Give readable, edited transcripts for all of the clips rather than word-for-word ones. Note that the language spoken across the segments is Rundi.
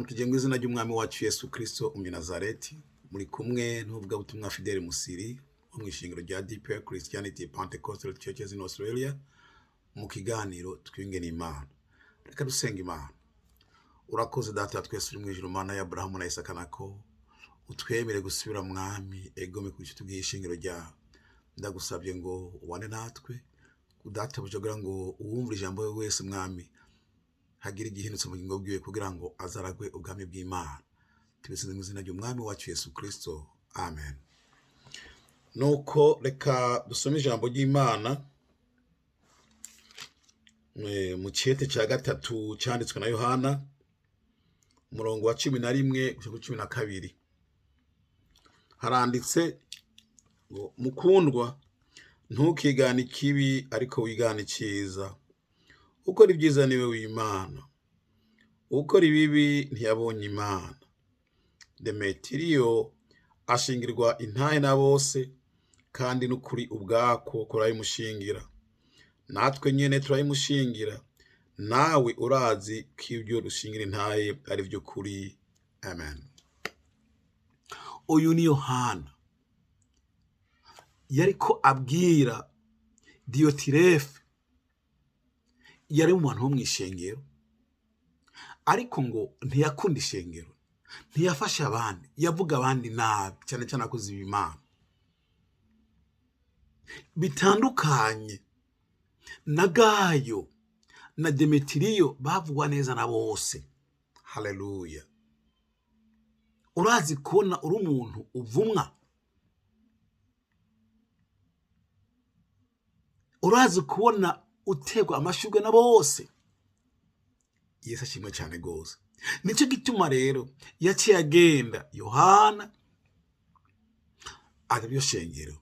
Ndabaramukije mu izina ry'Umwami wacu Yesu Kristo Umunazareti. Muri kumwe n'umuvugabutumwa Fidele Musiri wo mw'ishengero rya DPR Christianity Pentecostal Churches in Australia, mu kiganiro Twiyunge n'Imana. Reka dusenga Imana. Urakoze Data wa twese uri mw'ijuru, Mana ya Aburahamu na Isaka na Yakobo, utwemere gusubira Mwami egome ku nshuti bw'ishengero ryawe. Ndagusabye ngo ubane natwe Data buja, kugira ngo uwumva ijambo wese Mwami hagire igihindutse mu bugingo bwiwe, kugira ngo azaragwe ubwami bw'Imana. Tubisize mu izina ry'Umwami wacu Yesu Kristo, amen. Nuko reka dusome ijambo ry'Imana mu cete cya gatatu cyanditswe na Yohana, umurongo wa 11 gushika kuri 12. Haranditse ngo: "Mukundwa, ntukigane ikibi, ariko wigane icyiza. Ukora ibyiza niwe w'Imana, ukora ibibi ntiyabonye Imana. Demetiriyo ashingirwa intahe na bose, kandi n'ukuri ubwako kurabimushingira. Natwe nyene turabimushingira, nawe urazi ko ibyo dushingira intahe ari vy'ukuri." Amen. Uyu ni Yohana yariko abwira Diyotirefe, yari mu bantu bo mw'ishengero, ariko ngo ntiyakunda ishengero, ntiyafashe abandi, yavuga abandi nabi, cyane cyane akoze ibimana bitandukanye na Gayo na Demetiriyo bavugwa neza na bose. Haleluya! Urazi kubona uri umuntu uvumwa? Urazi kubona utegwa amashurwe na bose? Yesu ashimwe cyane rwose. Nicyo gituma rero yaciye agenda Yohana aza iryo shengero,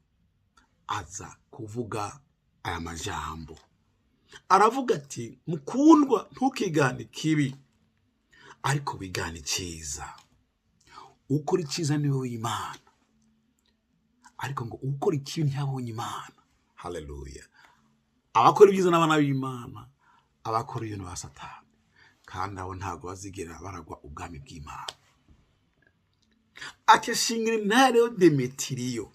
aza kuvuga aya majambo. Aravuga ati: "Mukundwa, ntukigane ikibi, ariko wigane icyiza. Ukora icyiza niwe w'Imana, ariko ngo ukora ikibi ntiyabonye Imana." Haleluya! Abakora ibyiza n'abana b'Imana, abakora ibintu ba Satani, kandi abo ntabwo bazigera baragwa ubwami bw'Imana. Ati ashingira intare yo Demetiriyo.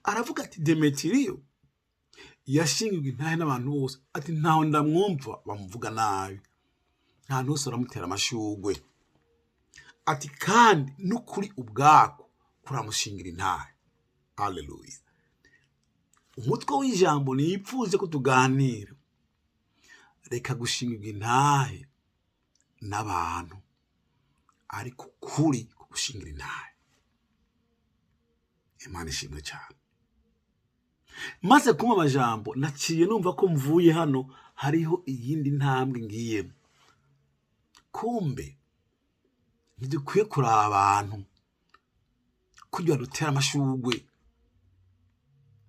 Aravuga ati Demetiriyo yashingirwa intahe n'abantu bose, ati ntaho ndamwumva bamuvuga nabi, nta hose baramutera amashugwe, ati kandi n'ukuri ubwako kuramushingira intahe. Haleluya! Umutwe w'ijambo nipfuze ko tuganira: reka gushingirwa intahe n'abantu, ariko ukuri kugushingira intahe. Imana ishimwe cyane. Maze kumva amajambo, naciye numva ko mvuye hano hariho iyindi ntambwe ngiyemo. Kumbe ntidukwiye kuraba abantu kugira dutera amashugwe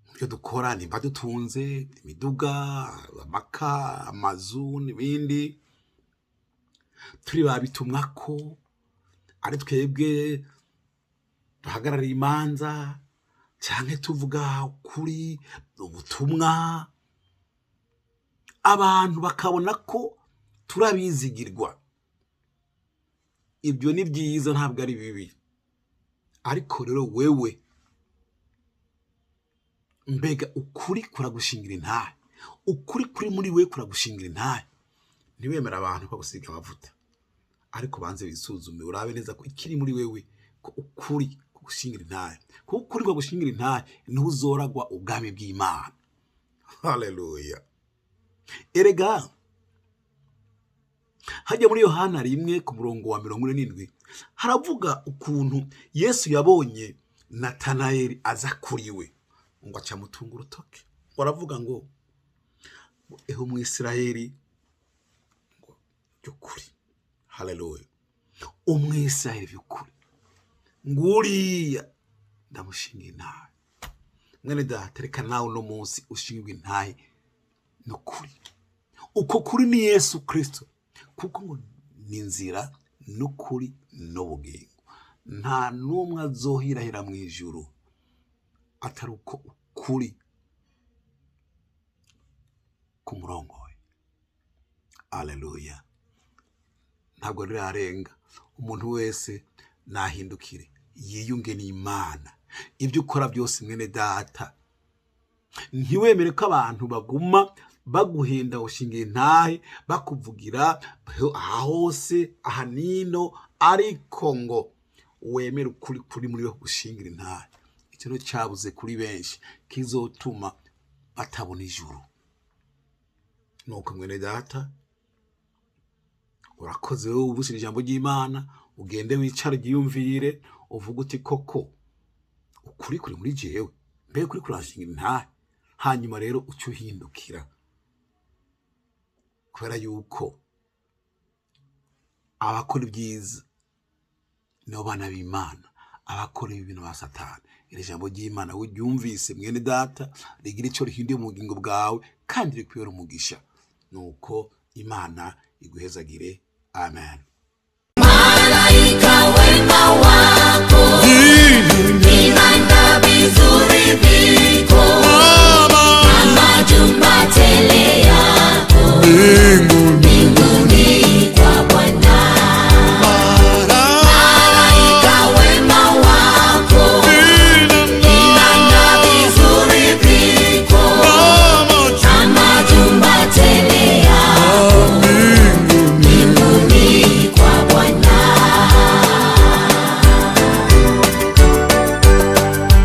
mu byo dukora, nimba dutunze imiduga, amaka, amazu n'ibindi, turi babitumwa ko ari twebwe duhagarariye imanza, canke tuvuga kuri ubutumwa, abantu bakabona ko turabizigirwa. Ibyo ni byiza, ntabwo ari bibi. Ariko rero wewe, mbega ukuri kuragushingira intahe? Ukuri kuri muri we kuragushingira intahe? Ntiwemere abantu bagusiga amavuta, ariko banze wisuzume, urabe neza ko ikiri muri wewe, ko ukuri kugushingira intahe. Kuko ukuri kugushingira intahe niho uzoragwa ubwami bw'Imana. Haleluya! Erega hajya muri Yohana 1 ku murongo wa 47, haravuga ukuntu Yesu yabonye Natanayeli aza kuri we, ngo aca amutunga urutoke, ngo aravuga ngo: "Ehe Umwisirayeli ngo by'ukuri." Haleluya! Umwisirayeli by'ukuri, nguriya ndamushinga intahe. Mwene data, reka nawe uno munsi ushingwe intahe n'ukuri. Uko kuri ni Yesu Kristo, kuko ngo ni inzira n'ukuri n'ubugingo. Nta n'umwe azohirahira mu ijuru atari uko ukuri kumurongoye. Aleluya! Ntabwo rirarenga. Umuntu wese nahindukire, yiyunge n'Imana. Ibyo ukora byose, mwene data, ntiwemere ko abantu baguma baguhenda ushinga intahe, bakuvugira aha hose, aha nino, ariko ngo wemere ukuri kuri muri we gushingira intahe. Icyo rero cyabuze kuri benshi, kizotuma batabona ijuru. Nuko mwene data, urakoze wowe wumvise ijambo ry'Imana. Ugende wicare, uryiyumvire, uvuge uti: "Koko ukuri kuri muri jewe? Mbega ukuri kuranshingira intahe?" Hanyuma rero uce uhindukira, kubera yuko abakora ibyiza nibo bana b'Imana, abakora ibibi ba Satani. Iri jambo ry'Imana uryumvise, mwene data, rigira icyo rihinduye mu bugingo bwawe kandi rikubera umugisha. Nuko Imana iguhezagire. Amen. Malaika wema wako, vinanda vizuri viko na majumba.